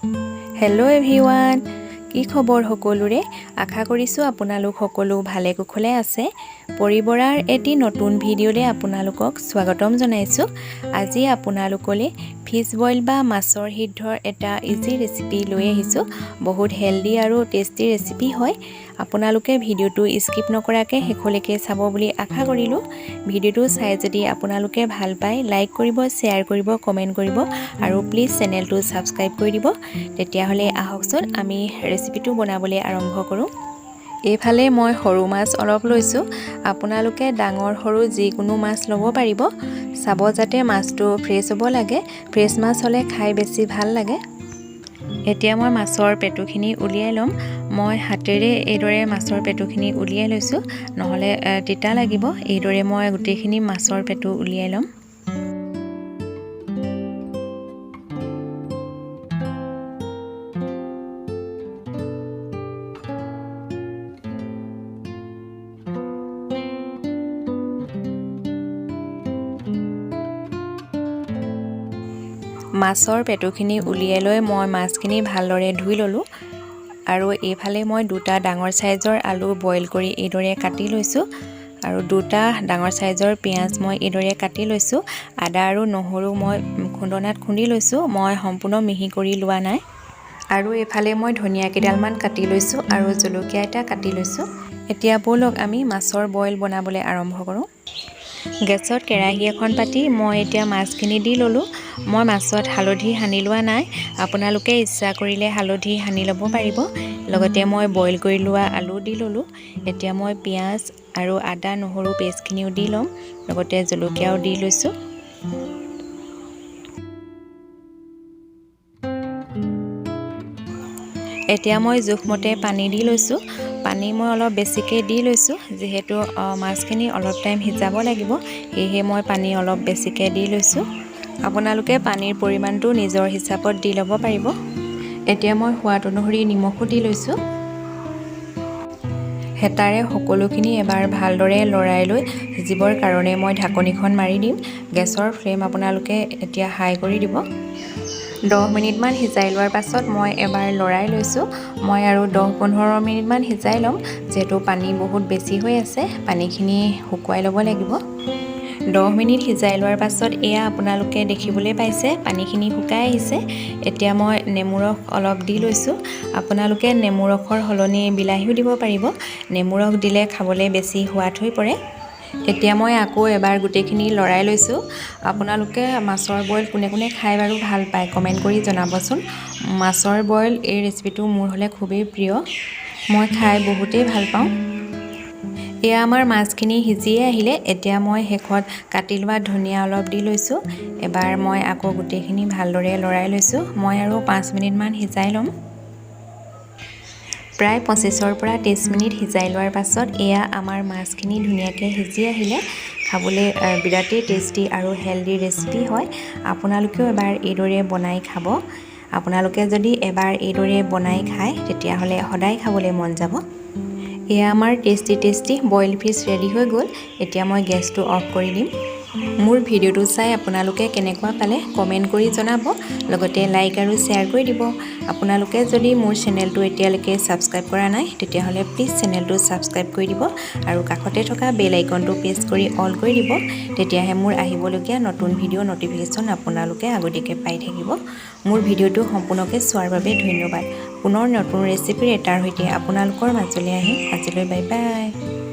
Hello' everyone, কি খবৰ সকলোৰে? আশা কৰিছোঁ আপোনালোক সকলো ভালে কুশলে আছে। পৰিবৰাৰ এটি নতুন ভিডিঅ'লৈ আপোনালোকক স্বাগতম জনাইছোঁ। আজি আপোনালোকলৈ ফিছ বইল বা মাছৰ সিদ্ধৰ এটা ইজি ৰেচিপি লৈ আহিছোঁ। বহুত হেল্ডি আৰু টেষ্টি ৰেচিপি হয়। আপোনালোকে ভিডিঅ'টো স্কিপ নকৰাকৈ শেষলৈকে চাব বুলি আশা কৰিলোঁ। ভিডিঅ'টো চাই যদি আপোনালোকে ভাল পায়, লাইক কৰিব, শ্বেয়াৰ কৰিব, কমেণ্ট কৰিব আৰু প্লিজ চেনেলটো ছাবস্ক্ৰাইব কৰি দিব। তেতিয়াহ'লে আহকচোন, আমি ৰেচিপিটো বনাবলৈ আৰম্ভ কৰোঁ। এইফালে মই সৰু মাছ অলপ লৈছোঁ। আপোনালোকে ডাঙৰ সৰু যিকোনো মাছ ল'ব পাৰিব। চাব যাতে মাছটো ফ্ৰেছ হ'ব লাগে। ফ্ৰেছ মাছ হ'লে খাই বেছি ভাল লাগে। এতিয়া মই মাছৰ পেটুখিনি উলিয়াই ল'ম। মই হাতেৰে এইদৰে মাছৰ পেটুখিনি উলিয়াই লৈছোঁ, নহ'লে তিতা লাগিব। এইদৰে মই গোটেইখিনি মাছৰ পেটু উলিয়াই ল'ম। মাছৰ পেটুখিনি উলিয়াই লৈ মই মাছখিনি ভালদৰে ধুই ল'লোঁ। আৰু এইফালে মই দুটা ডাঙৰ চাইজৰ আলু বইল কৰি এইদৰে কাটি লৈছোঁ আৰু দুটা ডাঙৰ চাইজৰ পিঁয়াজ মই এইদৰে কাটি লৈছোঁ। আদা আৰু নহৰু মই খুন্দনাত খুন্দি লৈছোঁ, মই সম্পূৰ্ণ মিহি কৰি লোৱা নাই। আৰু এইফালে মই ধনিয়া কেইডালমান কাটি লৈছোঁ আৰু জলকীয়া এটা কাটি লৈছোঁ। এতিয়া ব'লক, আমি মাছৰ বইল বনাবলৈ আৰম্ভ কৰোঁ। গেছত কেৰাহী এখন পাতি মই এতিয়া মাছখিনি দি ল'লোঁ। মই মাছত হালধি সানি লোৱা নাই, আপোনালোকে ইচ্ছা কৰিলে হালধি সানি ল'ব পাৰিব। লগতে মই বইল কৰি লোৱা আলু দি ল'লোঁ। এতিয়া মই পিঁয়াজ আৰু আদা নহৰু পেষ্টখিনিও দি ল'ম, লগতে জলকীয়াও দি লৈছোঁ। এতিয়া মই জোখমতে পানী দি লৈছোঁ। পানী মই অলপ বেছিকৈ দি লৈছোঁ, যিহেতু মাছখিনি অলপ টাইম সিজাব লাগিব, সেয়েহে মই পানী অলপ বেছিকৈ দি লৈছোঁ। আপোনালোকে পানীৰ পৰিমাণটো নিজৰ হিচাপত দি ল'ব পাৰিব। এতিয়া মই সোৱাদ অনুসৰি নিমখো দি লৈছোঁ। হেতাৰে সকলোখিনি এবাৰ ভালদৰে লৰাই লৈ সিজিবৰ কাৰণে মই ঢাকনিখন মাৰি দিম। গেছৰ ফ্লেম আপোনালোকে এতিয়া হাই কৰি দিব। 10 মিনিটমান সিজাই লোৱাৰ পাছত মই এবাৰ লৰাই লৈছোঁ। মই আৰু 10-15 মিনিটমান সিজাই ল'ম, যিহেতু পানী বহুত বেছি হৈ আছে, পানীখিনি শুকুৱাই ল'ব লাগিব। 10 মিনিট সিজাই লোৱাৰ পাছত এয়া আপোনালোকে দেখিবলৈ পাইছে, পানীখিনি শুকাই আহিছে। এতিয়া মই নেমু ৰস অলপ দি লৈছোঁ। আপোনালোকে নেমু ৰসৰ সলনি বিলাহীও দিব পাৰিব। নেমু ৰস দিলে খাবলৈ বেছি সোৱাদ হৈ পৰে। এতিয়া মই আকৌ এবাৰ গোটেইখিনি লৰাই লৈছোঁ। আপোনালোকে মাছৰ বইল কোনে কোনে খাই বাৰু ভাল পায়, কমেণ্ট কৰি জনাবচোন। মাছৰ বইল এই ৰেচিপিটো মোৰ হ'লে খুবেই প্ৰিয়, মই খাই বহুতেই ভাল পাওঁ। এয়া আমাৰ মাছখিনি সিজিয়ে আহিলে। এতিয়া মই শেষত কাটি লোৱা ধনিয়া অলপ দি লৈছোঁ। এবাৰ মই আকৌ গোটেইখিনি ভালদৰে লৰাই লৈছোঁ। মই আৰু 5 মিনিটমান সিজাই ল'ম। প্ৰায় 25ৰ পৰা 23 মিনিট সিজাই লোৱাৰ পাছত এয়া আমাৰ মাছখিনি ধুনীয়াকৈ সিজি আহিলে। খাবলৈ বিৰাটেই টেষ্টি আৰু হেল্ডি ৰেচিপি হয়। আপোনালোকেও এবাৰ এইদৰে বনাই খাব। আপোনালোকে যদি এবাৰ এইদৰে বনাই খায়, তেতিয়াহ'লে সদায় খাবলৈ মন যাব। এয়া আমাৰ tasty tasty boil fish ready হৈ গ'ল। এতিয়া মই গেছটো অফ কৰি দিম। মোৰ ভিডিঅ'টো চাই আপোনালোকে কেনেকুৱা পালে, কমেণ্ট কৰি জনাব, লগতে লাইক আৰু শ্বেয়াৰ কৰি দিব। আপোনালোকে যদি মোৰ চেনেলটো এতিয়ালৈকে ছাবস্ক্ৰাইব কৰা নাই, তেতিয়াহ'লে প্লিজ চেনেলটো ছাবস্ক্ৰাইব কৰি দিব আৰু কাষতে থকা বেল আইকনটো প্ৰেছ কৰি অল কৰি দিব। তেতিয়াহে মোৰ আহিবলগীয়া নতুন ভিডিঅ' ন'টিফিকেশ্যন আপোনালোকে আগতীয়াকৈ পাই থাকিব। মোৰ ভিডিঅ'টো সম্পূৰ্ণকৈ চোৱাৰ বাবে ধন্যবাদ। পুনৰ নতুন ৰেচিপিৰ এটাৰ সৈতে আপোনালোকৰ মাজলৈ আহিম। আজিলৈ বাই বাই।